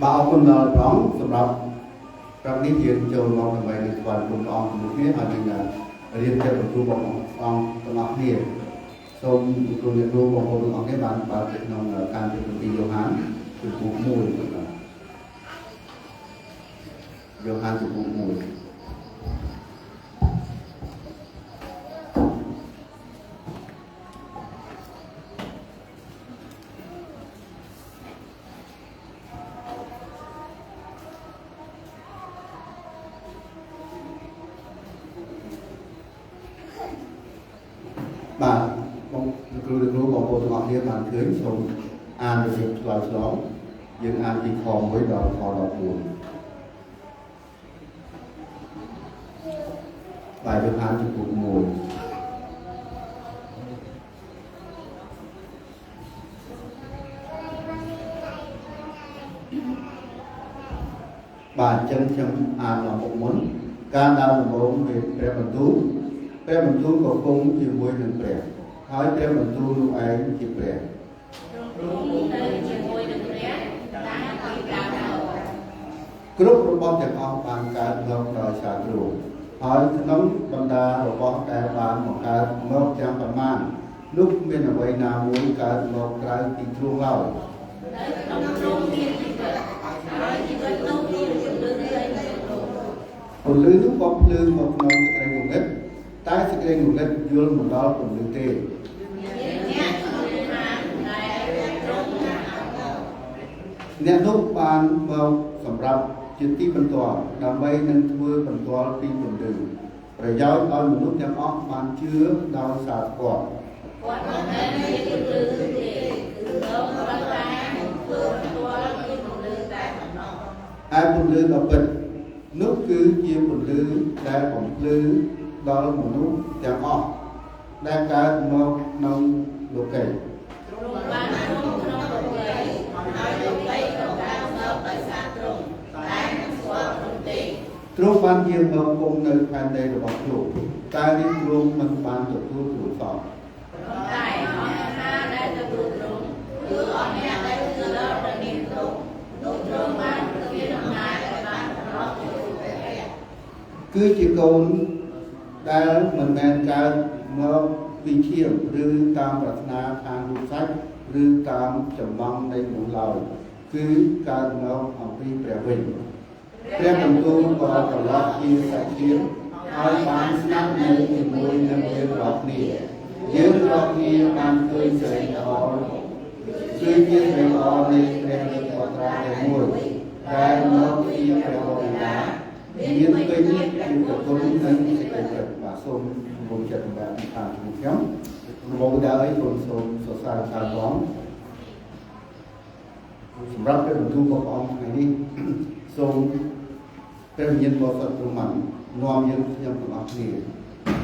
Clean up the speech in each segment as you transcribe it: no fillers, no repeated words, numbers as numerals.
បាទអរគុណដល់ព្រះអង្គសម្រាប់ព្រឹកនេះយើងចូលមកដើម្បីនឹងថ្វាយគុណព្រះអង្គជាមួយគ្នាហើយនឹងរៀនព្រះបន្ទូលរបស់ព្រះអង្គទាំងអស់គ្នាសូមលោកគ្រូអ្នកគ្រូបងប្អូនទាំងអស់គ្នាបានបើកទៅក្នុងការពីគម្ពីរយ៉ូហានជំពូក1បាទយ៉ូហានជំពូក1បាទបងលោកគ្រូលោកគ្រូបងប្អូនទាំងអស់គ្នាបានឃើញសូមអានរបៀបឆ្លើយឆ្លងយើងអានពីខ1ដល់ខ14បាទយើងអានជំពូក1បាទអញ្ចឹងខ្ញុំអានដល់មុខមុនការដើមដំបូងនៃព្រះបន្ទូលព្រះបន្ទូលក៏គង់ជាមួយនឹងព្រះហើយព្រះបន្ទូលនោះឯងជាព្រះទ្រង់នៅជាមួយនឹងព្រះតាំងពីដើមមកគ្រប់របស់ទាំងអស់បានកើតមកដោយសារទ្រង់ហើយក្នុងបណ្ដារបស់ដែលបានបង្កើតមកទាំងប៉ុន្មាននោះមានអ្វីណាមួយកើតមកក្រៅពីទ្រង់ឡើយនៅក្នុងទ្រង់មានជីវិតហើយជីវិតនោះជាពន្លឺនៃលោកពន្លឺនោះក៏ភ្លឺមកក្នុងសេចក្តីងងឹតតែសេចក្តីងងឹតយល់មិនដល់ពន្លឺទេអ្នកនោះបានមកសម្រាប់ជាទីបន្ទាល់ដើម្បីនឹងធ្វើបន្ទាល់ពីពន្លឺប្រយោជន៍ឲ្យមនុស្សទាំងអស់បានជឿដោយសារគាត់គាត់មិនមែនជាពន្លឺទេគឺលោកគ្រាន់តែធ្វើបន្ទាល់ពីពន្លឺតែប៉ុណ្ណោះឯពន្លឺដ៏ពិតនោះគឺជាពន្លឺដែលបំភ្លឺដល់មនុស្សទាំងអស់ដែលកើតមកក្នុងលោកីទ្រង់បានគង់ក្នុងលោកីហើយលោកីក៏កើតមកដោយសារទ្រង់តែមិនស្គាល់ទ្រង់ទេទ្រង់បានយាងមកគង់នៅផែនដីរបស់ទ្រង់តែនេះទ្រង់មិនបានទទួលទ្រង់សោះប៉ុន្តែអស់ណាដែលទទួលទ្រង់គឺអស់អ្នកដែលជឿដល់ព្រះនាមទ្រង់នោះទ្រង់បានប្រទានអំណាចឲ្យបានប្រកបជាព្រះគឺជាកូនដែលមិនមែនកើតមកពីឈាមឬតាមប្រាថ្នាខាងរូបសាច់ឬតាមចំណងនៃមនុស្សឡើយគឺកើតមកអំពីព្រះវិញព្រះបន្ទូលក៏ត្រឡប់ជាសាច់ឈាមហើយបានស្នាក់នៅជាមួយនឹងយើងរាល់គ្នាយើងរាល់គ្នាបានឃើញសិរីល្អគឺជាសិរីល្អនៃព្រះរាជបុត្រាតែមួយដែលមកពីព្រះបិតាមានពេញជាប្រគុណនិងសេចក្តីពិតបាទសូមគោរពចិត្តសម្រាប់តាមជំខ្ញុំរបស់បិតាអើយសូមសូមសរសើរសាទរសម្រាប់ព្រះបន្ទូលរបស់ព្រះអង្គថ្ងៃនេះសូមព្រះវិញ្ញាណបរិសុទ្ធទ្រង់បាននាំយើងខ្ញុំទាំងអស់គ្នា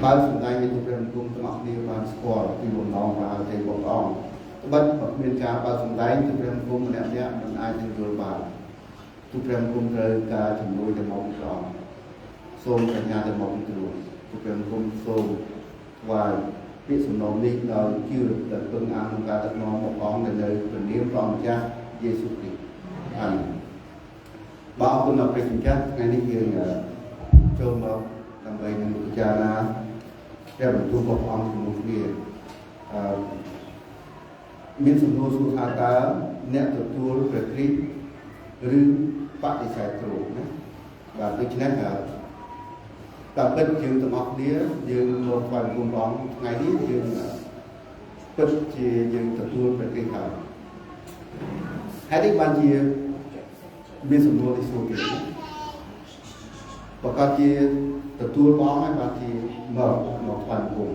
បើសម្ដែងឲ្យព្រះបន្ទូលទាំងអស់គ្នាបានស្គាល់ពីបំណងព្រះហឫទ័យរបស់ព្រះអង្គត្បិតមានការបើសម្ដែងទៅព្រះបន្ទូលម្នាក់ៗមិនអាចនឹងយល់បានទូព្រះបន្ទូលត្រូវការជំនួយទៅមកពីព្រះអង្គសូមបញ្ញាទៅមកពីទ្រង់ទូព្រះបន្ទូលសូមថ្វាយពាក្យសំណូមនេះដោយជឿដែលពឹងអាងក្នុងការដឹកនាំរបស់ព្រះអង្គនៅព្រះនាមព្រះម្ចាស់យេស៊ូវគ្រីស្ទអាមែនបាទអរគុណដល់ព្រះម្ចាស់ថ្ងៃនេះយើងចូលមកដើម្បីនឹងពិចារណាព្រះបន្ទូលរបស់ព្រះអង្គជាមួយគ្នាមានសំណួរសួរថាតើអ្នកទទួលព្រះគ្រីស្ទឬបដិសេធទ្រង់ណាបាទដូច្នេះតាមពិតយើងទាំងអស់គ្នាយើងមកថ្វាយបង្គំព្រះអង្គថ្ងៃនេះយើងពិតជាយើងទទួលព្រះគ្រីស្ទហើយហេតុនេះបានជាមានសំណួរនេះសួរទៀតប្រកាសជាទទួលព្រះអង្គហើយបានជាមកថ្វាយបង្គំ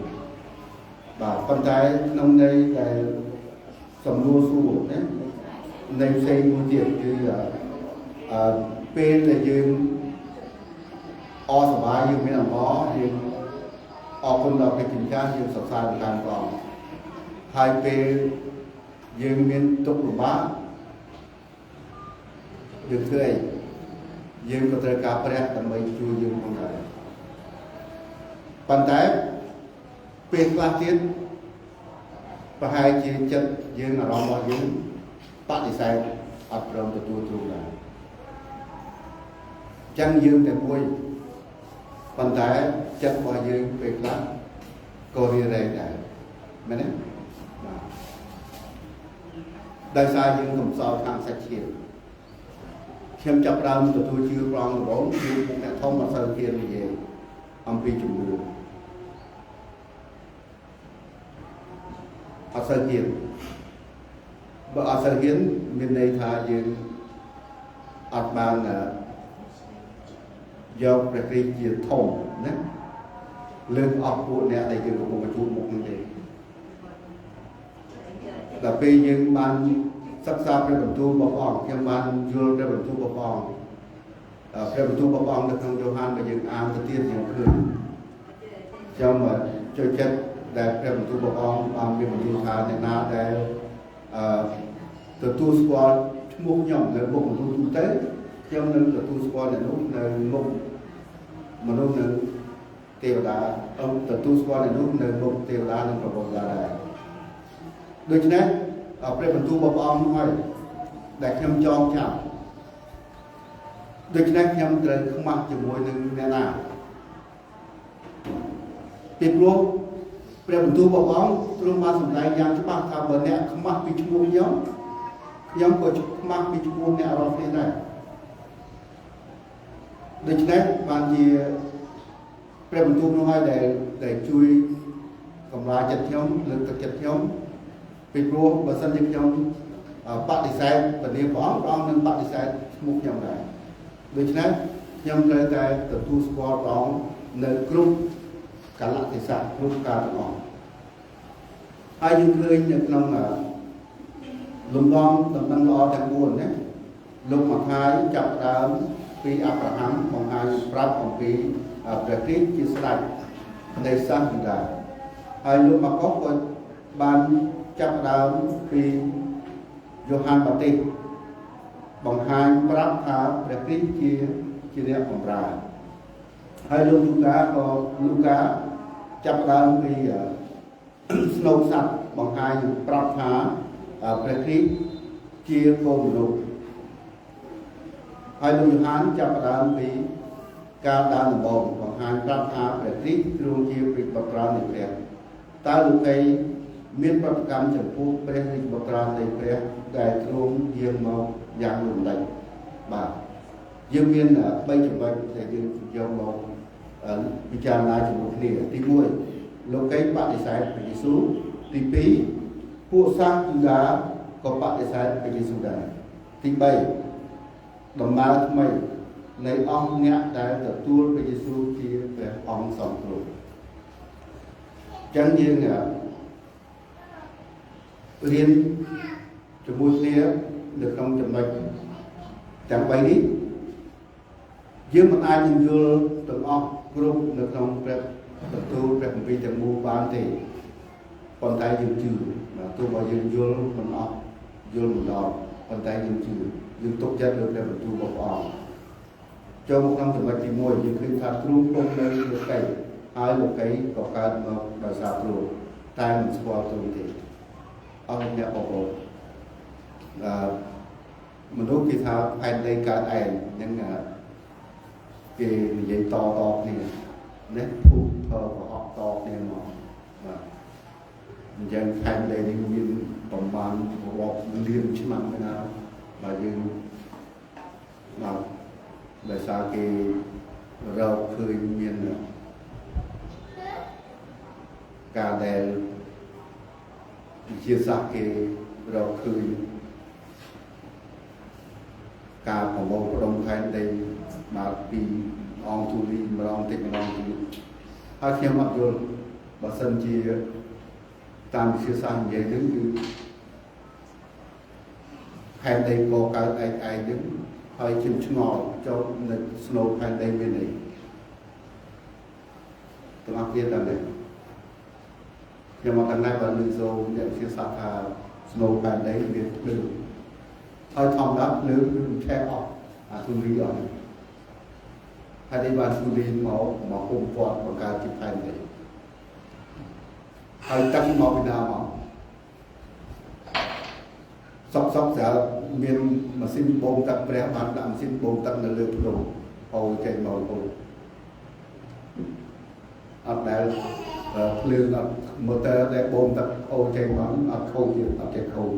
បាទប៉ុន្តែក្នុងន័យដែលសំណួរសួរណានៃផ្សេងមួយទៀតគឺពេលដែលយើងអសប្បាយយើងមានអង្វរយើងអរគុណដល់ព្រះជាម្ចាស់យើងសរសើរតាមព្រះអង្គហើយពេលយើងមានទុក្ខលំបាកយើងធ្វើអីយើងក៏ត្រូវការព្រះដើម្បីជួយយើងផងដែរប៉ុន្តែពេលខ្លះទៀតប្រហែលជាចិត្តយើងអារម្មណ៍របស់យើងបដិសេធ អត់ព្រមទទួលទ្រង់ដែរចឹងយើងតែមួយប៉ុន្តែចិត្តរបស់យើងពេលខ្លះក៏រារែកដែរមែនទេបាទដោយសារយើងកំសោខាងសាច់ឈាមខ្ញុំចាប់ដើមទទួលជឿព្រះអង្គដំបូងគឺពួកអ្នកធំអត់សូវហ៊ាននិយាយអំពីជំនឿអត់សូវហ៊ានបើអត់សូវហ៊ានមានន័យថាយើងអត់បានយកព្រះគ្រីស្ទជាធំណាលើកអស់ពួកអ្នកដែលយើងកំពុងជួបមុខនេះទេដល់ពេលយើងបានសិក្សាព្រះបន្ទូលរបស់ព្រះអង្គខ្ញុំបានយល់ព្រះបន្ទូលរបស់ព្រះអង្គព្រះបន្ទូលរបស់ព្រះអង្គនៅក្នុងយ៉ូហានបើយើងអានទៅទៀតយើងឃើញខ្ញុំចូលចិត្តដែលព្រះបន្ទូលរបស់ព្រះអង្គបានមានបន្ទូលថាអ្នកណាដែលទទួលស្គាល់ឈ្មោះខ្ញុំនៅមុខបន្ទូលទូទៅខ្ញុំនឹងទទួលស្គាល់អ្នកនោះនៅមុខមនុស្សនឹងទេវតាទទួលស្គាល់អ្នកនោះនៅមុខទេវតានិងព្រះបុត្រដែរដូច្នេះព្រះបន្ទូលរបស់ព្រះអង្គហើយដែលខ្ញុំចងចាំដូច្នេះខ្ញុំត្រូវខ្មាស់ជាមួយនឹងអ្នកណាពីព្រោះព្រះបន្ទូលរបស់ព្រះអង្គទ្រង់បានសម្ដែងយ៉ាងច្បាស់ថាបើអ្នកខ្មាស់ពីឈ្មោះខ្ញុំខ្ញុំក៏ខ្មាស់ពីឈ្មោះអ្នករាល់គ្នាដែរដូច្នេះបានជាព្រះបន្ទូលនោះហើយដែលជួយកម្លាចិត្តខ្ញុំលើកទឹកចិត្តខ្ញុំពីព្រោះបើសិនជាខ្ញុំបដិសេធព្រះនាមព្រះអង្គព្រះអង្គនឹងបដិសេធឈ្មោះខ្ញុំដែរដូច្នេះខ្ញុំត្រូវតែទទួលស្គាល់ព្រះអង្គនៅគ្រប់កាលៈទេសៈគ្រប់កាលទាំងអស់ហើយយើងឃើញនៅក្នុងលំនាំដំណឹងល្អទាំង4ណាលោកម៉ាថាយចាប់ដើមពីអាប់រ៉ាហាំបង្ហាញប្រាប់អំពីព្រះគ្រីស្ទជាស្ដេចនៃសាសយូដាហើយលោកម៉ាកុសក៏បានចាប់ដើមពីយ៉ូហានបាទីសបង្ហាញប្រាប់ថាព្រះគ្រីស្ទជាអ្នកបម្រើហើយលោកលូកាក៏លូកាចាប់ដើមពីស្នូកសត្វបង្ហាញប្រាប់ថាព្រះគ្រីស្ទជាកូនមនុស្សហើយលោកយ៉ូហានចាប់ដើមពីការដើមដំបូងបង្ហាញប្រាប់ថាព្រះគ្រីស្ទទ្រង់ជាព្រះបុត្រានៃព្រះតើលោកីមានប្រតិកម្មចំពោះព្រះរាជបុត្រានៃព្រះដែលទ្រង់យាងមកយ៉ាងដូចម្តេចបាទយើងមាន3ចំណុចដែលយើងយកមកពិចារណាជាមួយគ្នាទី1លោកីបដិសេធព្រះយេស៊ូវទី2ពួកសាសយូដាក៏បដិសេធព្រះយេស៊ូវដែរទី3ដំណើរថ្មីនៃអស់អ្នកដែលទទួលព្រះយេស៊ូវជាព្រះអង្គសង្គ្រោះចឹងយើងរៀនជាមួយគ្នានៅក្នុងចំណុចទាំង3នេះយើងមិនអាចនឹងយល់ទាំងអស់គ្រប់នៅក្នុងព្រះបន្ទូលព្រះគម្ពីរទាំងមូលបានទេប៉ុន្តែយើងជឿបាទទោះបើយើងយល់មិនអស់យល់មិនដល់ប៉ុន្តែយើងជឿយើងទុកចិត្តលើព្រះបន្ទូលរបស់ព្រះអង្គចូលមកក្នុងចំណុចទី1យើងឃើញថាទ្រង់គង់នៅលោកីហើយលោកីក៏កើតមកដោយសារទ្រង់តែមិនស្គាល់ទ្រង់ទេអស់អ្នកបងប្អូនមនុស្សគេថាផែនដីកើតឯងហ្នឹងគេនិយាយតគ្នាណាភូតធរកុហកតគ្នាមកបាទអញ្ចឹងផែនដីនេះមានប្រមាណរាប់លានឆ្នាំទៅណាបាទយើងបាទដោយសារគេរកឃើញមានការដែលវិទ្យាសាស្ត្រគេរកឃើញការប្រមូលផ្ដុំផែនដីមកពីអង្គទូលីម្ដងតិចម្ដងទៀតហើយខ្ញុំអត់យល់បើសិនជាតាមវិទ្យាសាស្ត្រនិយាយហ្នឹងគឺផែនដីកកើតឯងហ្នឹងហើយខ្ញុំឆ្ងល់ចូលនៅស្នូផែនដីមានអីទាំងអស់គ្នាដឹងទេខ្ញុំមកដឹងដែរបើឮសូរអ្នកវិទ្យាសាស្ត្រថាស្នូផែនដីមានភ្លើងហើយធម្មតាភ្លើងគឺឆេះអស់អាទូលីអស់ហើយនេះបានទូលីមកគុំព័ទ្ធបង្កើតជាផែនដីហើយទឹកមកពីណាមក សុកសុកស្រាប់មានម៉ាស៊ីនបូមទឹកព្រះបានដាក់ម៉ាស៊ីនបូមទឹកនៅលើភ្នំអូចេញមកអូអត់ដែលភ្លើងអត់ម៉ូទ័រដែលបូមទឹកអូចេញមកអត់ខូចទៀតអត់ចេះខូច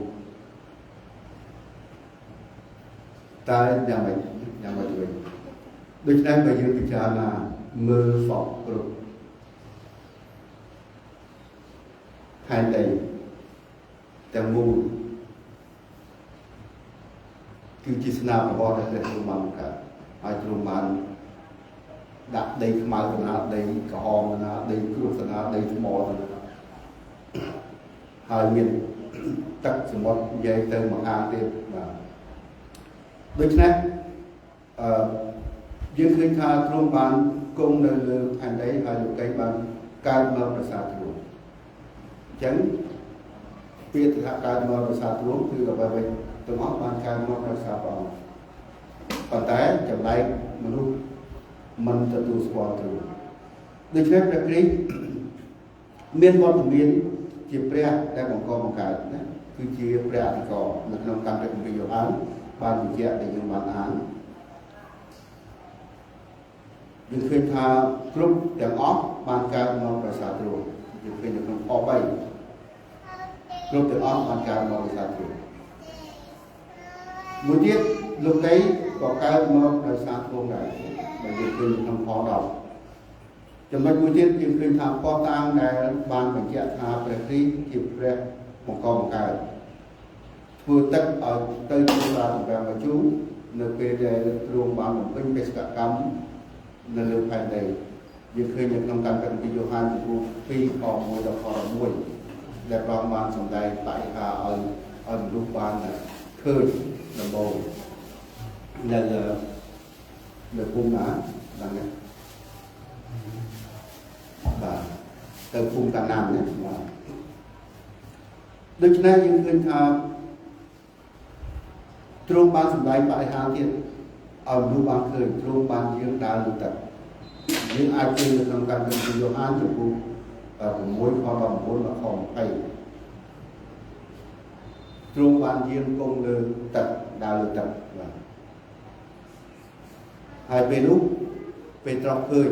តែយ៉ាងម៉េចយ៉ាងម៉េចវិញដូច្នេះបើយើងពិចារណាមើលសពគ្រប់ផែនដីទាំងមូលគឺជាស្នាមរបស់ដែលព្រះទ្រង់បានបង្កើតហើយទ្រង់បានដាក់ដីខ្មៅកណាដីក្រហមកណាដីគ្រួសកណាដីថ្មកណាហើយមានទឹកសមុទ្រនិយាយទៅមកខាងទៀតបាទដូច្នេះអឺយើងឃើញថាទ្រង់បានគង់នៅលើផែនដីហើយលោកីបានកើតមកប្រសាទទ្រង់អញ្ចឹងពាក្យថាកើតមកប្រសាទទ្រង់គឺអ្វីៗទាំងអស់បានកើតមកប្រសាព្រះអង្គប៉ុន្តែចម្លែកមនុស្សមិនទទួលស្គាល់ទ្រង់ដូច្នេះព្រះគ្រីស្ទមានវត្តមានជាព្រះដែលបង្កបង្កើតណាគឺជាព្រះអធិការនៅក្នុងកម្មព្រះគម្ពីរយ៉ូហានបានបញ្ជាក់ដែលយើងបានអានយើងឃើញថាគ្រប់ទាំងអស់បានកើតមកប្រសាទទ្រង់យើងឃើញនៅក្នុងខ3គ្រប់ទាំងអស់បានកើតមកប្រសាទទ្រង់មួយទៀតលោកីក៏កើតមកដោយសារទ្រង់ដែរបើយើងឃើញក្នុងខ10ចំណុចមួយទៀតយើងឃើញថាភស្តុតាងដែលបានបញ្ជាក់ថាព្រះគ្រីស្ទជាព្រះបង្កបង្កើតធ្វើទឹកឲ្យទៅជាស្រាទំពាំងជូរនៅពេលដែលទ្រង់បានបំពេញបេសកកម្មនៅលើផែនដីយើងឃើញនៅក្នុងកម្មវិធីយ៉ូហានជំពូក2ខ1ដល់ខ11ដែលព្រះអង្គបានសម្ដែងបរិហាឲ្យមនុស្សបានឃើញដំបូងនៅភូមិណាដឹងទេបាទទៅភូមិកាណានណាបាទដូច្នេះយើងឃើញថាទ្រង់បានសម្ដែងបរិហាទៀតឲ្យមនុស្សបានឃើញទ្រង់បានយាងដើរលើទឹកយើងអាចឃើញនៅក្នុងកម្មវិធីយ៉ូហានជំពូក6ខ19ដល់ខ20ទ្រង់បានយាងគង់លើទឹកដើរលើទឹកបាទហើយពេលនោះពេលត្រង់ឃើញ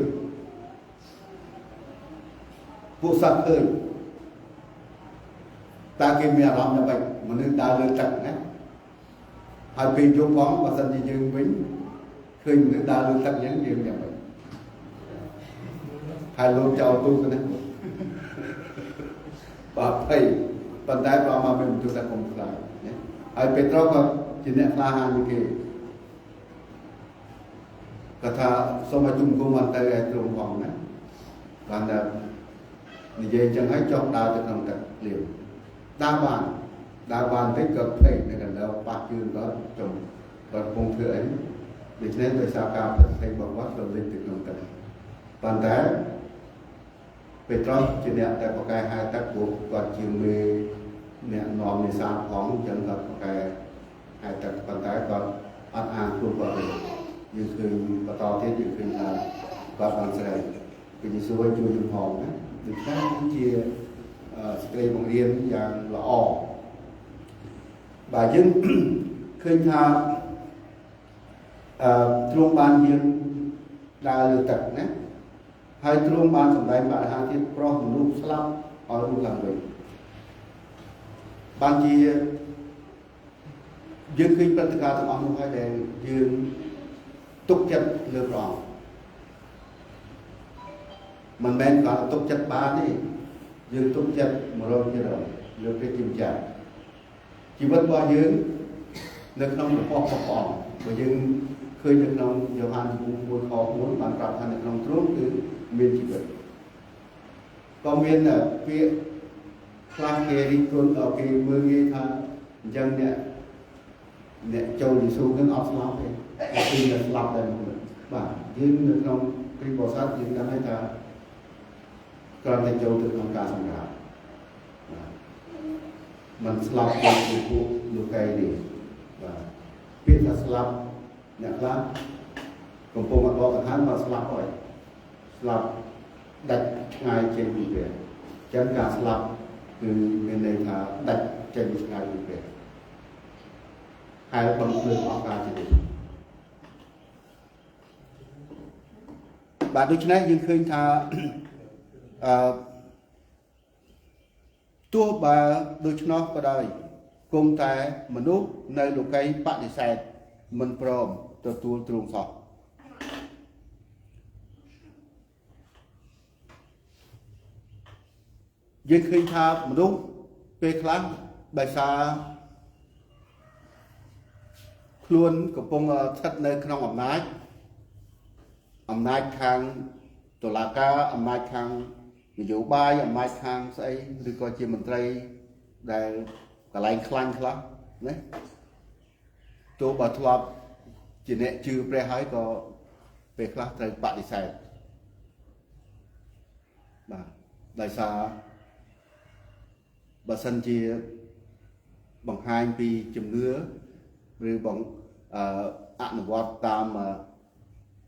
ពួកសត្វឃើញតើគេមានអារម្មណ៍យ៉ាងម៉េចមនុស្សដើរលើទឹកណាហើយពេលយប់ផងបើសិនជាយើងវិញឃើញមនុស្សដើរលើទឹកអញ្ចឹងយើងយ៉ាងម៉េចហើយលោកចោលទូកណាបាទភ័យប៉ុន្តែព្រះអង្គមានបន្ទូលថាកុំខ្លាចណាហើយពេត្រុសក៏ជាអ្នកក្លាហានជាងគេគាត់ថាសូមឲ្យជុំគុំបានទៅឲ្យទ្រង់ផងណាបានតែនិយាយអញ្ចឹងហើយចុះដើរទៅក្នុងទឹកលៀវដើរបានតិចក៏ភ័យនៅកណ្ដាលប៉ះជើងគាត់ចុំគាត់កំពុងធ្វើអីដូច្នេះដោយសារការផិតភ័យរបស់គាត់ក៏លិចទៅក្នុងទឹកប៉ុន្តែពេត្រុសជាអ្នកដែលប្រកែហែទឹកព្រោះគាត់ជាមេអ្នកនាំនេសាទផងអញ្ចឹងគាត់ប្រកែហែទឹកប៉ុន្តែគាត់អត់អានខ្លួនគាត់ទេយើងឃើញបន្តទៀតយើងឃើញថាគាត់បានស្រែកព្រះយេស៊ូវជួយយើងផងណាដូច្នេះជាសេចក្តីបង្រៀនយ៉ាងល្អបាទយើងឃើញថាទ្រង់បានយាងដើរលើទឹកណាហើយទ្រង់បានសម្ដែងបរិហាទៀតប្រោះមនុស្សស្លាប់ឲ្យរស់ឡើងវិញបានជាយើងឃើញព្រឹត្តិការណ៍ទាំងអស់នោះហើយដែលយើងទុកចិត្តលើព្រះអង្គមិនមែនគាត់ទុកចិត្តបានទេយើងទុកចិត្ត100%លើព្រះជាម្ចាស់ជីវិតរបស់យើងនៅក្នុងរបស់ព្រះអង្គបើយើងឃើញនៅក្នុងយ៉ូហានជំពូក1ខ4បានប្រាប់ថានៅក្នុងទ្រង់គឺមានជីវិតក៏មានពាក្យខ្លះគេរិះគន់ដល់គេមើលងាយថាអញ្ចឹងអ្នកចូលយេស៊ូនឹងអត់ស្លាប់ទេគឺនៅស្លាប់ដែរបាទយើងនៅក្នុងគ្រីស្ទបរិស័ទយើងដឹងហើយថាគ្រាន់តែចូលទៅក្នុងការសម្រាកបាទមិនស្លាប់ដូចជាពួកលោកីទេបាទពាក្យថាស្លាប់អ្នកខ្លះកំពុងអត់បកឋានមកស្លាប់ហើយស្លាប់ដាច់ឆ្ងាយចេញពីព្រះអញ្ចឹងការស្លាប់គឺមានន័យថាដាច់ចេញឆ្ងាយពីព្រះ ហែលបឹងភ្លើងអស់កាលជានិច្ចបាទដូច្នេះយើងឃើញថាអឺទោះបើដូច្នោះក៏ដោយគង់តែមនុស្សនៅលោកីបដិសេធមិនព្រមទទួលទ្រង់សោះយើងឃើញថាមនុស្សពេលខ្លះដោយសារខ្លួនកំពុងស្ថិតនៅក្នុងអំណាចអំណាចខាងតុលាការអំណាចខាងនយោបាយអំណាចខាងស្អីឬក៏ជាមន្ត្រីដែលកន្លែងខ្លាញ់ខ្លះណាទោះបើធ្លាប់ជាអ្នកជឿព្រះហើយក៏ពេលខ្លះត្រូវបដិសេធបាទដោយសារបើសិនជាបង្ហាញពីជំនឿឬបងអនុវត្តតាម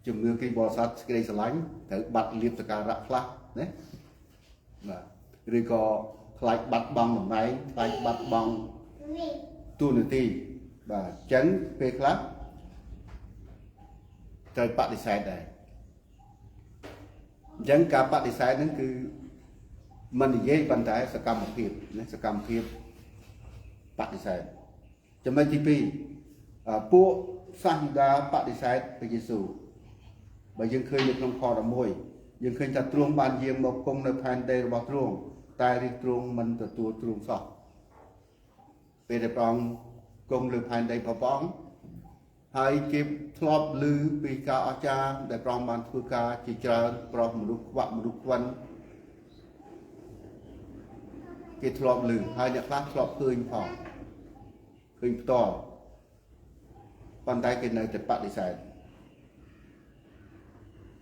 ជំនឿគេបរិស័ទសេចក្តីស្រឡាញ់ត្រូវបាត់លៀបសក្ការៈខ្លះណាបាទឬក៏ខ្លាចបាត់បង់តំណែងខ្លាចបាត់បង់តួនាទីបាទអញ្ចឹងពេលខ្លះត្រូវបដិសេធដែរអញ្ចឹងការបដិសេធហ្នឹងគឺមិននិយាយប៉ុន្តែសកម្មភាពណាសកម្មភាពបដិសេធចំណុចទី2ពួកសាសយូដាបដិសេធព្រះយេស៊ូវបើយើងឃើញនៅក្នុងខ11យើងឃើញថាទ្រង់បានយាងមកគង់នៅផែនដីរបស់ទ្រង់តែរាជទ្រង់មិនទទួលទ្រង់សោះពេលដែលព្រះអង្គគង់លើផែនដីព្រះអង្គហើយគេធ្លាប់ឮពីការអស្ចារ្យដែលព្រះអង្គបានធ្វើការជាច្រើនប្រោះមនុស្សខ្វាក់មនុស្សខ្វិនគេធ្លាប់ឮហើយអ្នកខ្លះធ្លាប់ឃើញផងឃើញផ្ទាល់ប៉ុន្តែគេនៅតែបដិសេធ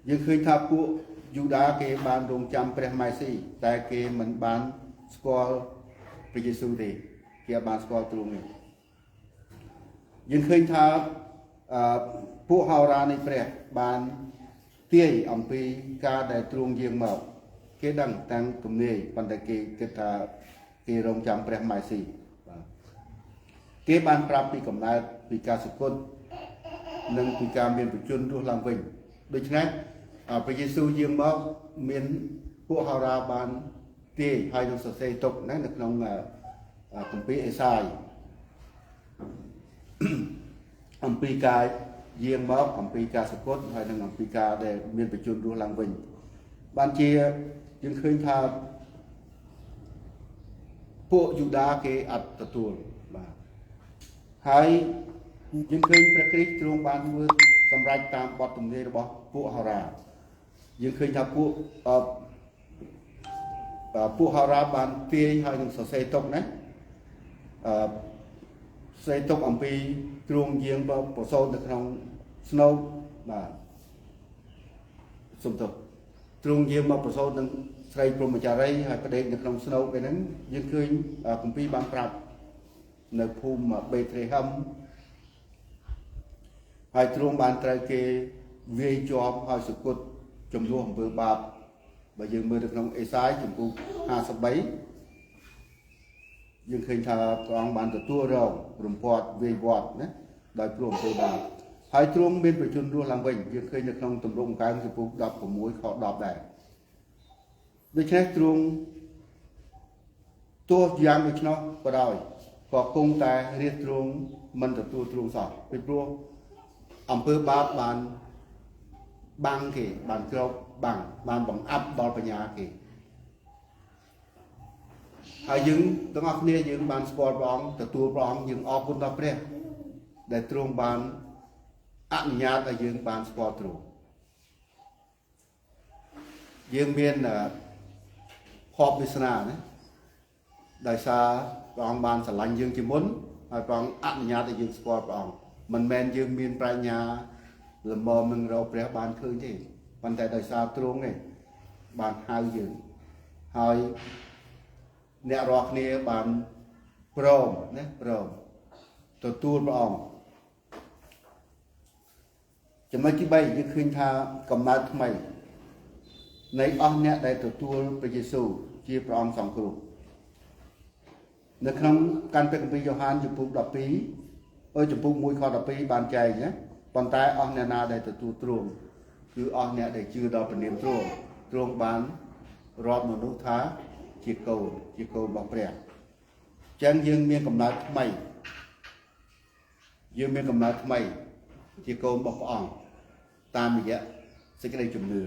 យើងឃើញថាពួកយូដាគេបានរងចាំព្រះម៉េស៊ីតែគេមិនបានស្គាល់ព្រះយេស៊ូវទេគេអត់បានស្គាល់ទ្រង់ទេយើងឃើញថាពួកហោរានៃព្រះបានទាយអំពីការដែលទ្រង់យាងមកគេដឹងតាំងទំនាយប៉ុន្តែគេគិតថាគេរងចាំព្រះម៉េស៊ីបាទគេបានប្រាប់ពីកំណើតពីការសុគតនិងពីការមានប្រជជនរស់ឡើងវិញដូច្នេះព្រះយេស៊ូវយាងមកមានពួកហោរាបានទាយហើយនឹងសរសេរទុកណានៅក្នុងគម្ពីរអេសាយអំពីការយាងមកអំពីការសុគតហើយនិងអំពីការដែលមានប្រជជនរស់ឡើងវិញបានជាយើងឃើញថាពួកយូដាគេអត់ទទួលបាទហើយយើងឃើញព្រះគ្រីស្ទទ្រង់បានធ្វើសម្រេចតាមបទទំនាយរបស់ពួកហោរាយើងឃើញថាពួកហោរាបានទាយហើយនឹងសរសេរទុកណាសរសេរទុកអំពីទ្រង់យាងប្រសូតនៅក្នុងស្នូកបាទសុំទោសទ្រង់យាងមកប្រសូតនឹងស្រីព្រហ្មចារីហើយប្តេកនៅក្នុងស្នូកពេលហ្នឹងយើងឃើញគម្ពីរបានប្រាប់នៅភូមិបេត្រេហឹមហើយទ្រង់បានត្រូវគេវាយជាប់ហើយសុគតចំនួនអំពើបាបបើយើងមើលនៅក្នុងអេសាយជំពូក53យើងឃើញថាព្រះអង្គបានទទួលរងរំពាត់វាយវត្តណាដោយព្រោះអំពើបាបហើយទ្រង់មានប្រជជនរស់ឡើងវិញយើងឃើញនៅក្នុងទម្រង់កើងជំពូក16ខ10ដែរដូច្នេះទ្រង់ទោះយ៉ាងដូច្នោះក៏ដោយក៏គង់តែរាជទ្រង់មិនទទួលទ្រង់សោះពីព្រោះអំពើបាបបានបាំងគេបានគ្របបាំងបានបង្អាប់ដល់បញ្ញាគេហើយយើងទាំងអស់គ្នាយើងបានស្គាល់ព្រះអង្គទទួលព្រះអង្គយើងអរគុណដល់ព្រះដែលទ្រង់បានអនុញ្ញាតឲ្យយើងបានស្គាល់ទ្រង់យើងមានភ័ព្វវាសនាណាដោយសារព្រះអង្គបានស្រឡាញ់យើងជាមុនហើយព្រះអង្គអនុញ្ញាតឲ្យយើងស្គាល់ព្រះអង្គមិនមែនយើងមានប្រាជ្ញាល្មមនឹងរកព្រះបានឃើញទេប៉ុន្តែដោយសារទ្រង់ឯងបានហៅយើងហើយអ្នករាល់គ្នាបានព្រមណាព្រមទទួលព្រះអង្គចំណុចទី3យើងឃើញថាកំណើតថ្មីនៃអស់អ្នកដែលទទួលព្រះយេស៊ូវជាព្រះអង្គសង្គ្រោះនៅក្នុងកាន់ព្រះគម្ពីរយ៉ូហានជំពូក12 ចំពុក1ខ12បានចែងណាប៉ុន្តែអស់អ្នកណាដែលទទួលទ្រង់គឺអស់អ្នកដែលជឿដល់ព្រះនាមទ្រង់ទ្រង់បានរាប់មនុស្សថាជាកូនរបស់ព្រះចឹងយើងមានកំណើតថ្មីយើងមានកំណើតថ្មីជាកូនរបស់ព្រះអង្គតាមរយៈសេចក្តីជំនឿ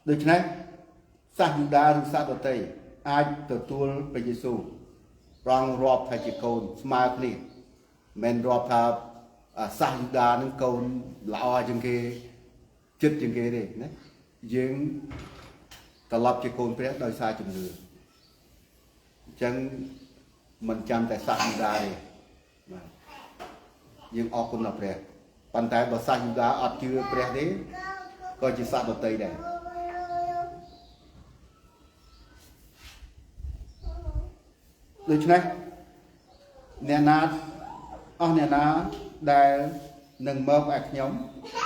ដូច្នេះសាសយូដាឬសាសដទៃអាចទទួលព្រះយេស៊ូវប្រងរាប់ថាជាកូនស្មើគ្នាមិនរាប់ថាសាសយូដានឹងកូនល្អជាងគេចិត្តជាងគេទេណាយើងត្រឡប់ជាកូនព្រះដោយសារជំនឿអញ្ចឹងមិនចាំតែសាសយូដាទេបាទយើងអរគុណដល់ព្រះប៉ុន្តែបើសាសយូដាអត់ជឿព្រះទេក៏ជាសាសដទៃដែរដូច្នេះអ្នកណាអស់អ្នកណាដែលនឹងមកឯខ្ញុំ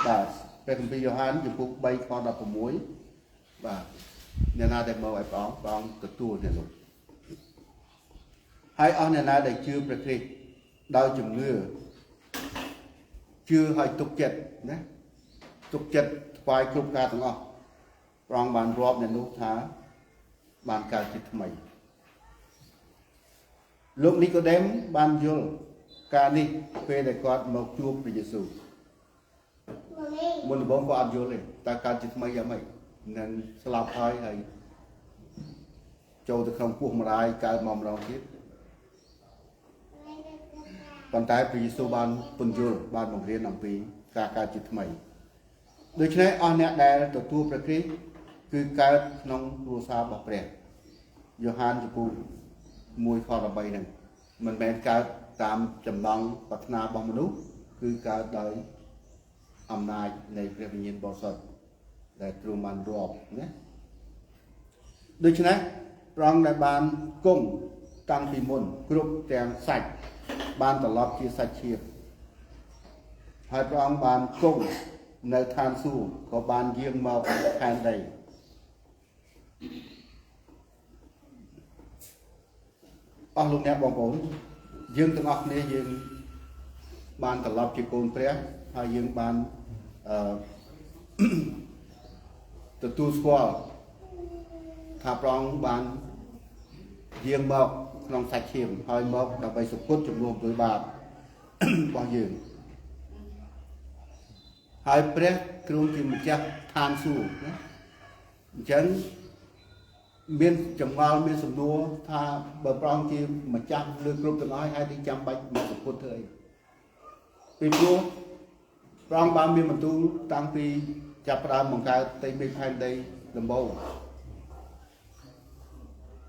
បាទព្រះគម្ពីរយ៉ូហានជំពូក3ខ16បាទអ្នកណាដែលមកឯព្រះអង្គព្រះអង្គទទួលអ្នកនោះហើយអស់អ្នកណាដែលជឿព្រះគ្រីស្ទដោយជំនឿជឿឲ្យទុកចិត្តណាទុកចិត្តថ្វាយគ្រប់ការទាំងអស់ព្រះអង្គបានរាប់អ្នកនោះថាបានកើតជាថ្មីលោកនីកូដេមបានយល់ការនេះពេលដែលគាត់មកជួបព្រះយេស៊ូវមុនដំបូងគាត់អត់យល់ទេតើកើតជាថ្មីយ៉ាងម៉េចនឹងស្លាប់ហើយហើយចូលទៅក្នុងពោះម្ដាយកើតមកម្ដងទៀតប៉ុន្តែព្រះយេស៊ូវបានពន្យល់បានបង្រៀនអំពីការកើតជាថ្មីដូច្នេះអស់អ្នកដែលទទួលព្រះគ្រីស្ទគឺកើតក្នុងគ្រួសាររបស់ព្រះយ៉ូហានជំពូក1ខ13ហ្នឹងមិនមែនកើតតាមចំណងប្រាថ្នារបស់មនុស្សគឺកើតដោយអំណាចនៃព្រះវិញ្ញាណបរិសុទ្ធដែលទ្រង់បានរាប់ណាដូច្នេះព្រះអង្គដែលបានគង់តាំងពីមុនគ្រប់ទាំងសាច់បានត្រឡប់ជាសាច់ឈាមហើយព្រះអង្គបានគង់នៅឋានសួគ៌ក៏បានយាងមកផែនដីអស់លោកអ្នកបងប្អូនយើងទាំងអស់គ្នាយើងបានត្រឡប់ជាកូនព្រះហើយយើងបានទទួលស្គាល់ថាព្រះអង្គបានយាងមកក្នុងសាច់ឈាមហើយមកដើម្បីសុគតជំនួសដោយបាបរបស់យើងហើយព្រះទ្រង់ជាម្ចាស់ឋានសួគ៌ណាអញ្ចឹងមានចម្ងល់មានសំណួរថាបើព្រះអង្គជាម្ចាស់លើគ្រប់ទាំងអស់ហើយទីចាំបាច់មកសុគតធ្វើអីពីព្រោះព្រះអង្គបានមានបន្ទូលតាំងពីចាប់ផ្ដើមបង្កើតផ្ទៃមេឃផែនដីដំបូង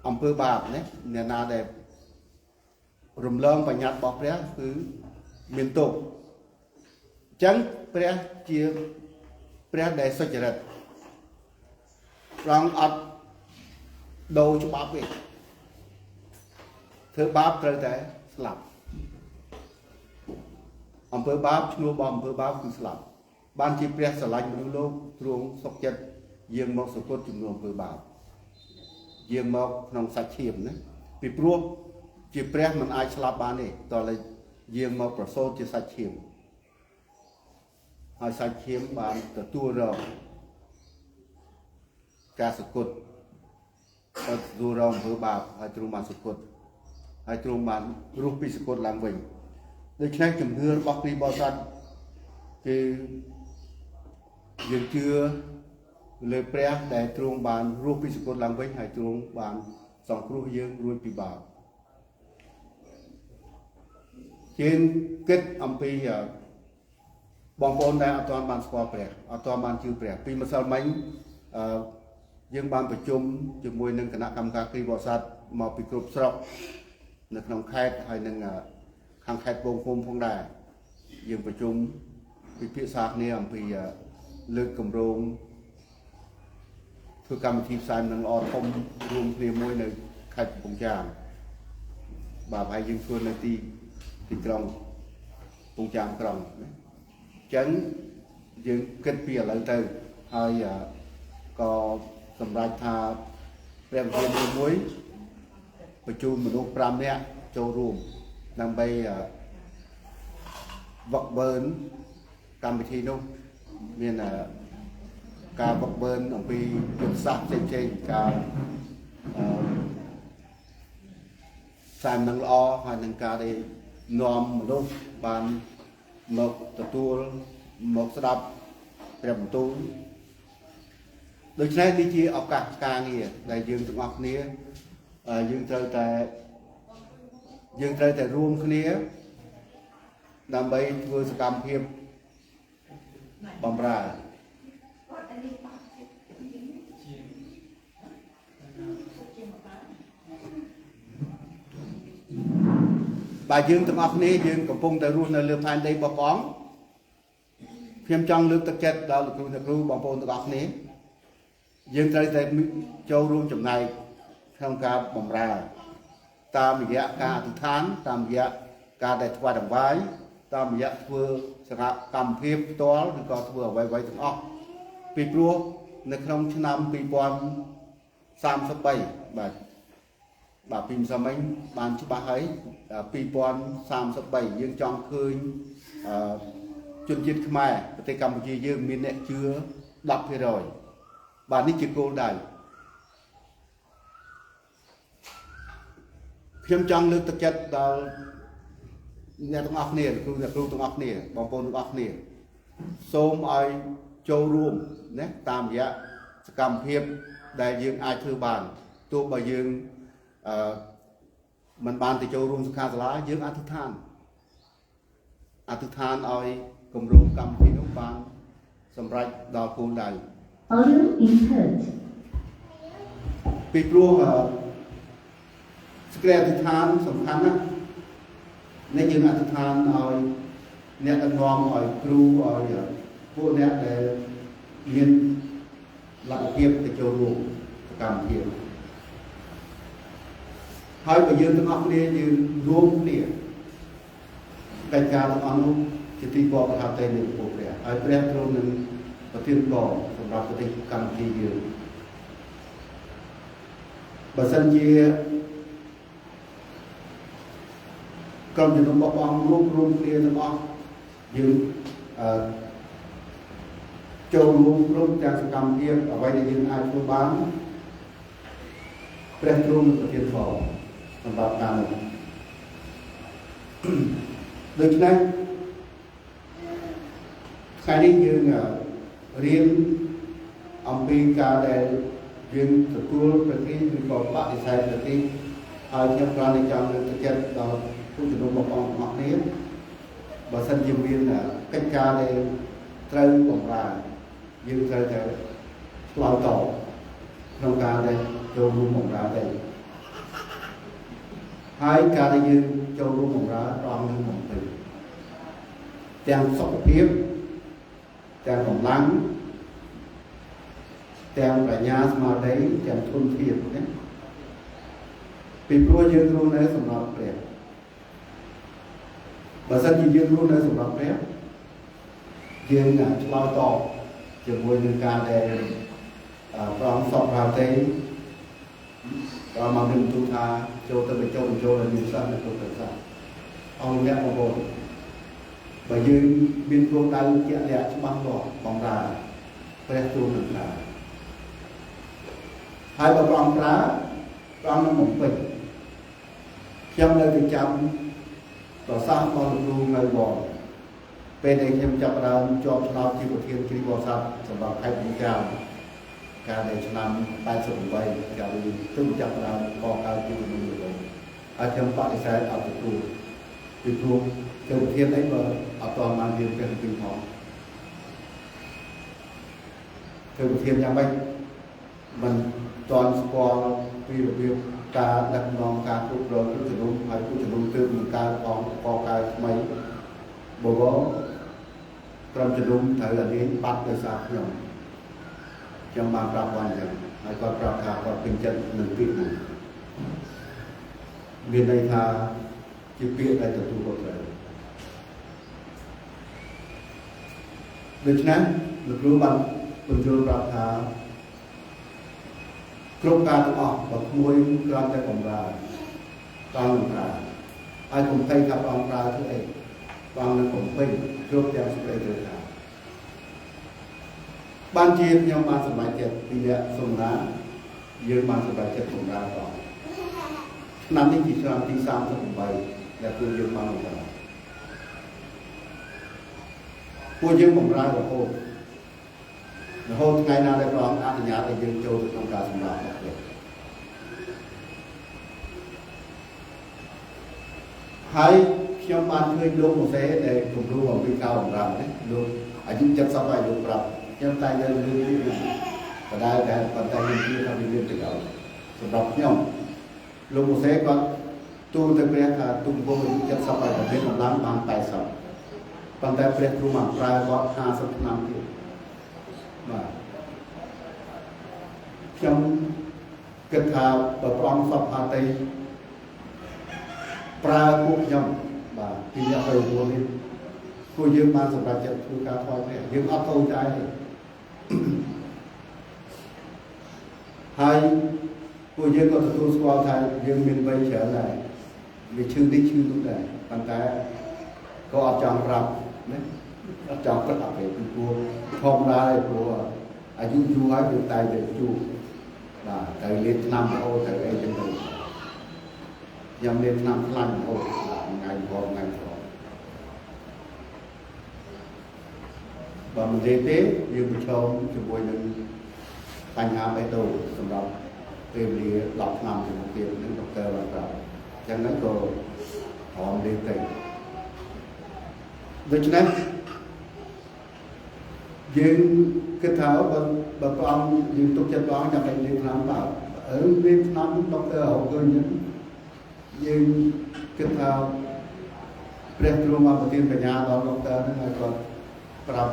អំពើបាបណាអ្នកណាដែលរំលងបញ្ញត្តិរបស់ព្រះគឺមានទោសអញ្ចឹងព្រះជាព្រះដែលសុចរិតព្រះអង្គអត់ដូរច្បាប់ទេធ្វើបាបត្រូវតែស្លាប់អំពើបាបឈ្មោះរបស់អំពើបាបគឺស្លាប់បានជាព្រះស្រឡាញ់មនុស្សលោកទ្រង់សុខចិត្តយាងមកសុគតជំនួសអំពើបាបយាងមកក្នុងសាច់ឈាមណាពីព្រោះជាព្រះមិនអាចស្លាប់បានទេតោះតែយាងមកប្រសូតជាសាច់ឈាមហើយសាច់ឈាមបានទទួលរងការសុគតទទួលរងអំពើបាបហើយទ្រង់បានសុគតហើយទ្រង់បានរស់ពីសុគតឡើងវិញដូច្នេះជំនឿរបស់គ្រីស្ទបរិស័ទគឺយើងជឿលើព្រះដែលទ្រង់បានរស់ពីសុគតឡើងវិញហើយទ្រង់បានសង្គ្រោះយើងរួចពីបាបយើងគិតអំពីបងប្អូនដែលអត់ទាន់បានស្គាល់ព្រះអត់ទាន់បានជឿព្រះពីម្សិលមិញយើងបានប្រជុំជាមួយនឹងគណៈកម្មការគ្រីស្ទបរិស័ទមកពីគ្រប់ស្រុកនៅក្នុងខេត្តហើយនឹងខាងខេត្តត្បូងឃ្មុំផងដែរយើងប្រជុំពិភាក្សាគ្នាអំពីលើកគម្រោងធ្វើកម្មវិធីផ្សាយនឹងល្អធំរួមគ្នាមួយនៅខេត្តកំពង់ចាមបាទហើយយើងធ្វើនៅទីក្រុងកំពង់ចាមក្រុងណាអញ្ចឹងយើងគិតពីឥឡូវទៅហើយក៏សម្រេចថាព្រះវិហារមួយ បញ្ជូនមនុស្ស5នាក់ចូលរួមដើម្បីវឹកវើកម្មវិធីនោះមានការវឹកវើអំពីយុទ្ធសាស្ត្រផ្សេងៗការផ្សាយនឹងល្អហើយនឹងការដែលនាំមនុស្សបានមកទទួលមកស្ដាប់ព្រះបន្ទូលដូច្នេះនេះជាឱកាសការងារដែលយើងទាំងអស់គ្នាយើងត្រូវតែរួមគ្នាដើម្បីធ្វើសកម្មភាពបំរើបាទយើងទាំងអស់គ្នាយើងកំពុងតែរស់នៅលើផែនដីរបស់ព្រះអង្គខ្ញុំចង់លើកទឹកចិត្តដល់លោកគ្រូអ្នកគ្រូបងប្អូនទាំងអស់គ្នាយើងត្រូវតែចូលរួមចំណែកក្នុងការបម្រើតាមរយៈការអធិដ្ឋានតាមរយៈការដែលថ្វាយដង្វាយតាមរយៈធ្វើសកម្មភាពផ្ទាល់ឬក៏ធ្វើអ្វីៗទាំងអស់ពីព្រោះនៅក្នុងឆ្នាំ2033បាទបាទពីម្សិលមិញបានច្បាស់ហើយ2033យើងចង់ឃើញជនជាតិខ្មែរប្រទេសកម្ពុជាយើងមានអ្នកជឿ 10% បាទនេះជាគោលដៅខ្ញុំចង់លើកទឹកចិត្តដល់អ្នកទាំងអស់គ្នាគ្រូអ្នកគ្រូទាំងអស់គ្នាបងប្អូនទាំងអស់គ្នាសូមឲ្យចូលរួមណាតាមរយៈសកម្មភាពដែលយើងអាចធ្វើបានទោះបើយើងមិនបានទៅចូលរួមសិក្ខាសាលាយើងអធិដ្ឋានឲ្យគម្រោងកម្មវិធីនោះបានសម្រេចដល់គោលដៅ Audio input ពីព្រោះសេចក្តីអធិដ្ឋានសំខាន់ណាស់នេះយើងអធិដ្ឋានឲ្យអ្នកដឹកនាំឲ្យគ្រូឲ្យពួកអ្នកដែលមានលទ្ធភាពទៅចូលរួមសកម្មភាពហើយបើយើងទាំងអស់គ្នាយើងរួមគ្នាកិច្ចការទាំងអស់នោះជាទីគាប់ប្រហាតីនៃព្រះហើយព្រះទ្រង់នឹងប្រទានពរសម្រាប់ប្រទេសកម្ពុជាយើងបើសិនជាក្រុមជំនុំរបស់ព្រះអង្គរួមគ្នាទាំងអស់យើងចូលរួមគ្រប់ទាំងសកម្មភាពអ្វីដែលយើងអាចធ្វើបានព្រះទ្រង់នឹងប្រទានពរសម្រាប់ការនោះដូច្នេះថ្ងៃនេះយើងរៀនអំពីការដែលយើងទទួលព្រះគ្រីស្ទឬក៏បដិសេធព្រះគ្រីស្ទហើយខ្ញុំគ្រាន់តែចង់លើកទឹកចិត្តដល់ผู้ជំនុំរបស់ព្រះអង្គទាំងអស់គ្នាបើសិនជាមានកិច្ចការដែលត្រូវបម្រើយើងត្រូវតែឆ្លើយតបក្នុងការដែលចូលរួមបម្រើទៅហើយការដែលយើងចូលរួមបម្រើព្រះអង្គនឹងបំពេញទាំងសុខភាពទាំងកម្លាំងទាំងប្រាជ្ញាស្មារតីទាំងធនធានណាពីព្រោះយើងរស់នៅសម្រាប់ព្រះបើសិនជាយើងរស់នៅសម្រាប់ព្រះយើងឆ្លើយតបជាមួយនឹងការដែលព្រះអង្គសពរាទេព្រះមកមានទូថាចូលទៅបញ្ចុះបញ្ចូលឲ្យមានសិស្សនៅគ្រប់ប្រសាអង្គអ្នកបងប្អូនបើយើងមានគោលដៅជាក់លាក់ច្បាស់លាស់បំរើព្រះទ្រង់នឹងប្រើហើយបើព្រះអង្គប្រើព្រះអង្គនឹងបំពេញខ្ញុំនៅតែចាំប្រសាសន៍របស់លោកគ្រូនៅវត្តពេលដែលខ្ញុំចាប់ផ្ដើមជាប់ឆ្នោតជាប្រធានគ្រីស្ទបរិស័ទសម្រាប់ខេត្តកំពង់ចាមកាលในឆ្នាំ88កាលទើបចាប់ផ្ដើមកកើតជាមនុស្សដំបូងហើយខ្ញុំបដិសេធអត់ទទួលពីព្រោះជាប្រធានអីបើអត់ទាន់បានរៀនព្រះគម្ពីរផងធ្វើប្រធានយ៉ាងម៉េចមិនទាន់ស្គាល់ពីរបៀបការដឹកនាំការគ្រប់គ្រងគ្រប់ជំនុំហើយគ្រប់ជំនុំទើបនឹងការកកើតថ្មីបវរក្រុមជំនុំត្រូវតែរៀនបាត់ដោយសារខ្ញុំបានប្រាប់គាត់អញ្ចឹងហើយគាត់ប្រាប់ថាគាត់ពេញចិត្តនឹងពាក្យនោះមានន័យថាជាពាក្យដែលទទួលខុសត្រូវដូច្នេះលោកគ្រូបានពន្យល់ប្រាប់ថាគ្រប់ការទាំងអស់បើក្មួយគ្រាន់តែបម្រើ ព្រះអង្គនឹងប្រើហើយកុំភ័យថាព្រះអង្គប្រើធ្វើអីព្រះអង្គនឹងបំពេញគ្រប់ទាំងសេចក្តីត្រូវការបានជាខ្ញុំបានសម្រេចចិត្តពីអ្នកសំណាយើងបានសម្រេចចិត្តបម្រើព្រះអង្គឆ្នាំនេះជាឆ្នាំទី38ដែលពួកយើងបានបម្រើពួកយើងបម្រើរហូតថ្ងៃណាដែលព្រះអង្គអនុញ្ញាតឲ្យយើងចូលទៅក្នុងការសម្រាប់របស់ព្រះហើយខ្ញុំបានឃើញលោកម៉ូសេដែលគំរូអំពីការបម្រើនេះលោកអាយុ70ហើយលោកប្រាប់ខ្ញុំតែនៅលើនេះបដាតែប៉ុន្តែខ្ញុំជឿថាវាមានប្រយោជន៍សម្រាប់ខ្ញុំលោកម៉ូសេគាត់ទូលទៅព្រះថាទុំវងអាយុ70ហើយប្រទេសកម្លាំងបាន80ប៉ុន្តែព្រះទ្រង់បានប្រើគាត់50ឆ្នាំទៀតបាទខ្ញុំគិតថាបើព្រះអង្គសពហាតីប្រើពួកខ្ញុំបាទពីអ្នកទៅរួនេះពួកយើងបានសម្រាប់ចិត្តធ្វើការថយព្រះយើងអត់តូចใจទេហើយពួកយើងក៏ទទួលស្គាល់ថាយើងមានវ័យច្រើនដែរវាឈឺនេះឈឺនោះដែរប៉ុន្តែក៏អត់ចង់ប្រាប់ណាអត់ចង់ប្រាប់ទេពីព្រោះធម្មតាទេព្រោះអាយុយូរហើយវាតែតែជួបបាទតែលេបថ្នាំរហូតទៅអីចឹងទៅខ្ញុំលេបថ្នាំខ្លាញ់រហូតថ្ងៃវល់ថ្ងៃក្រោយបើមិនទេទេយើងប្រឈមជាមួយនឹងបញ្ហាបេះដូងសម្រាប់ពេលវេលា10ឆ្នាំទៅមុខទៀតនឹងដុកទ័របានប្រាប់ចឹងហ្នឹងក៏ព្រមលេបទៅដូច្នេះយើងគិតថាបើព្រះអង្គយើងទុកចិត្តព្រះអង្គចាំតែលេបថ្នាំបាទលេបថ្នាំដុកទ័ររកឃើញយើងគិតថាព្រះទ្រង់បានប្រទានបញ្ញាដល់ដុកទ័រហ្នឹងហើយគាត់ប្រាប់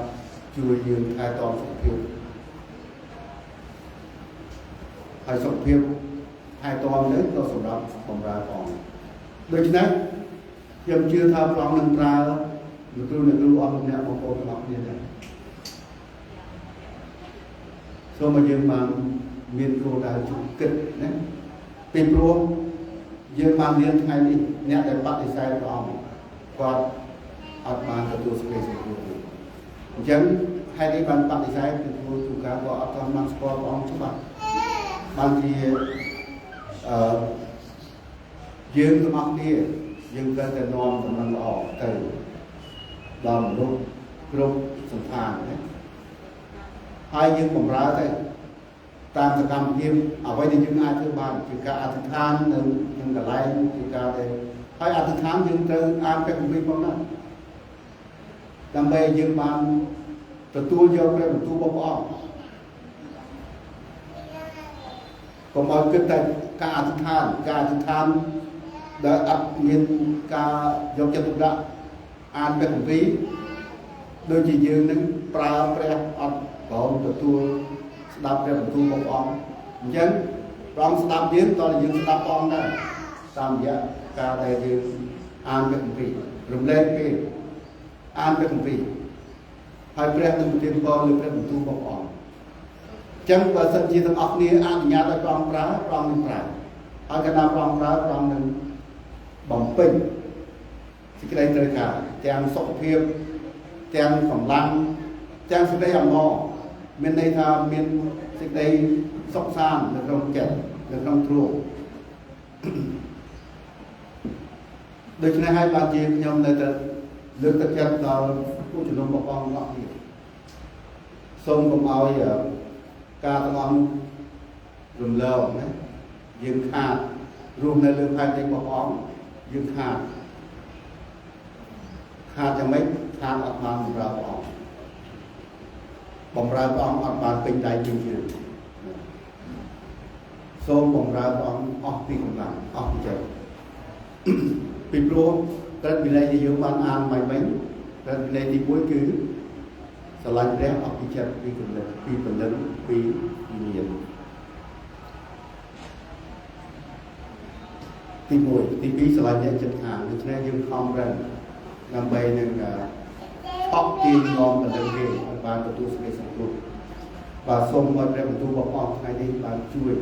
ជួយយើងថែទាំសុខភាពហើយសុខភាពថែទាំនេះក៏សម្រាប់បម្រើព្រះអង្គដូច្នេះខ្ញុំជឿថាព្រះអង្គនឹងប្រើលោកគ្រូអ្នកគ្រូអស់អ្នកបងប្អូនទាំងអស់គ្នាដែរសូមឲ្យយើងបានមានគោលដៅគិតណាពីព្រោះយើងបានរៀនថ្ងៃនេះអ្នកដែលបដិសេធព្រះអង្គគាត់អត់បានទទួលសេចក្តីសង្គ្រោះទេអញ្ចឹងហេតុអីបានបដិសេធពីព្រោះទូកាក៏អត់ទាន់បានស្គាល់ព្រះអង្គច្បាស់បានជាយើងទាំងអស់គ្នាយើងត្រូវតែនាំដំណឹងល្អទៅដល់មនុស្សគ្រប់សន្តានណាហើយយើងបម្រើទៅតាមសកម្មភាពអ្វីដែលយើងអាចធ្វើបានជាការអធិដ្ឋាននៅក្នុងកន្លែងជាការដែលហើយអធិដ្ឋានយើងត្រូវអានព្រះគម្ពីរផងដែរដើម្បីយើងបានទទួលយកព្រះបន្ទូលរបស់ព្រះអង្គកុំឲ្យគិតតែការអធិដ្ឋានការអធិដ្ឋានដែលអត់មានការយកចិត្តទុកដាក់អានព្រះគម្ពីរដូចជាយើងនឹងប្រើព្រះអត់ព្រមទទួលស្ដាប់ព្រះបន្ទូលរបស់ព្រះអង្គអញ្ចឹងព្រះអង្គស្ដាប់យើងតើយើងស្ដាប់ព្រះអង្គដែរតាមរយៈការដែលយើងអានព្រះគម្ពីររំលែកពេលអានព្រះគម្ពីរហើយព្រះនឹងប្រទានពរលើព្រះបន្ទូលរបស់ព្រះអង្គអញ្ចឹងបើសិនជាទាំងអស់គ្នាអនុញ្ញាតឲ្យព្រះអង្គប្រើព្រះអង្គនឹងប្រើហើយកាលណាព្រះអង្គប្រើព្រះអង្គនឹងបំពេញសេចក្តីត្រូវការទាំងសុខភាពទាំងកម្លាំងទាំងសេចក្តីអំណរមានន័យថាមានសេចក្តីសុខសាន្តនៅក្នុងចិត្តនៅក្នុងទ្រូងដូច្នេះហើយបានជាខ្ញុំនៅតែលើកទឹកចិត្តដល់ผู้ជំនុំរបស់ព្រះអង្គទាំងអស់គ្នាសូមកុំឲ្យការទាំងអស់រំលងណាយើងខាតរស់នៅលើផែនដីរបស់ព្រះអង្គយើងខាតយ៉ាងម៉េចខាតអត់បានបម្រើព្រះអង្គបម្រើព្រះអង្គអត់បានពេញដៃជាងជើងសូមបម្រើព្រះអង្គអស់ពីកម្លាំងអស់ពីចិត្តពីព្រោះក្រឹតវិន័យដែលយើងបានអានមិញក្រឹតវិន័យទី1គឺស្រឡាញ់ព្រះអស់ពីចិត្តពីកម្លាំងពីព្រលឹងពីវិញ្ញាណទី1ទី2ស្រឡាញ់អ្នកជិតខាងដូច្នេះយើងខំប្រឹងដើម្បីនឹងអប់ទាញនាំបណ្ដឹងគេឲ្យបានទទួលសេចក្តីសង្គ្រោះបាទសូមឲ្យព្រះបន្ទូលរបស់ព្រះអង្គថ្ងៃនេះបានជួយ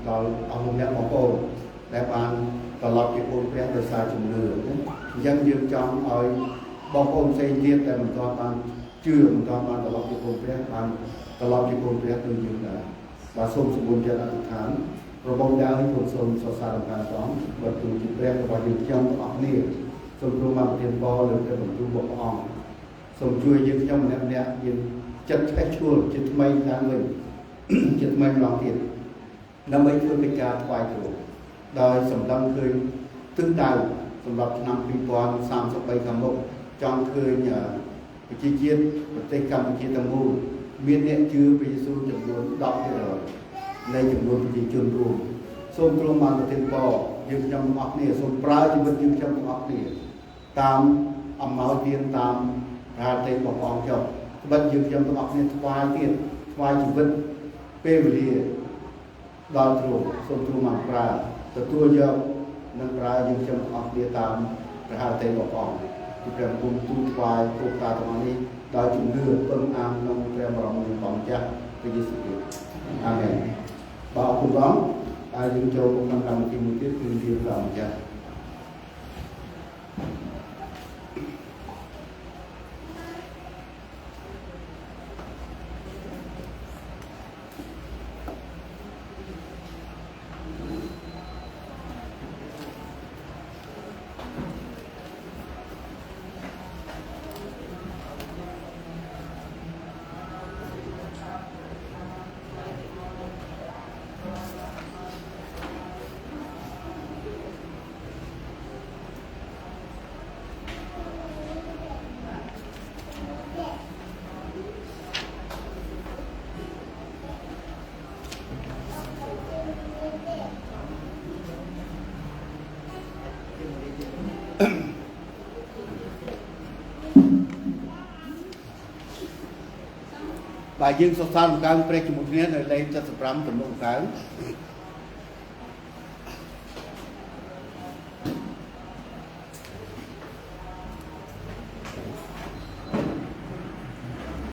ដល់អស់លោកអ្នកបងប្អូនដែលបាន ត្រឡប់ជាកូនព្រះដោយសារជំនឿណាអញ្ចឹងយើងចង់ឲ្យបងប្អូនផ្សេងទៀតដែលមិនទាន់បានជឿមិនទាន់បានត្រឡប់ជាកូនព្រះបានត្រឡប់ជាកូនព្រះដូចយើងដែរបាទសូមសម្បូរចិត្តអធិដ្ឋានរបស់ដើមខ្ញុំសូមសរសើរដល់ព្រះអង្គបើទូជាព្រះរបស់យើងខ្ញុំទាំងអស់គ្នាសូមទ្រង់បានប្រទានពរលើព្រះបន្ទូលរបស់ព្រះអង្គសូមជួយយើងខ្ញុំម្នាក់ៗយើងចិត្តឆេះឆួលជាថ្មីឡើងវិញជាថ្មីម្ដងទៀតដើម្បីធ្វើកិច្ចការថ្វាយទ្រង់ដោយសម្លឹងឃើញទិសដៅសម្រាប់ឆ្នាំ2033ខាងមុខចង់ឃើញប្រជាជាតិប្រទេសកម្ពុជាទាំងមូលមានអ្នកជឿព្រះយេស៊ូវចំនួន 10% នៃចំនួនប្រជាជនរួមសូមទ្រង់បានប្រទានពរយើងខ្ញុំទាំងអស់គ្នាសូមប្រើជីវិតយើងខ្ញុំទាំងអស់គ្នាតាមអំណោយទានតាមរាទេរបស់ព្រះអង្គចុះត្បិតយើងខ្ញុំទាំងអស់គ្នាថ្វាយទៀតថ្វាយជីវិតពេលវេលាដល់ទ្រង់សូមទ្រង់បានប្រើទទួលយកនិងប្រើយើងខ្ញុំទាំងអស់គ្នាតាមព្រះហឫទ័យរបស់ព្រះអង្គទីព្រះគុំទូលថ្វាយគោលការណ៍ទាំងអស់នេះដោយជំនឿពឹងអាងក្នុងព្រះបរមព្រះម្ចាស់ព្រះយេស៊ូវគ្រីស្ទអាមែនបាទអរគុណបងហើយយើងចូលក្នុងកម្មវិធីមួយទៀតគឺរៀនព្រះម្ចាស់បាទយើងសិក្សាបង្កើនព្រះជាមួយគ្នានៅលេខ75ទំនុកបង្កើន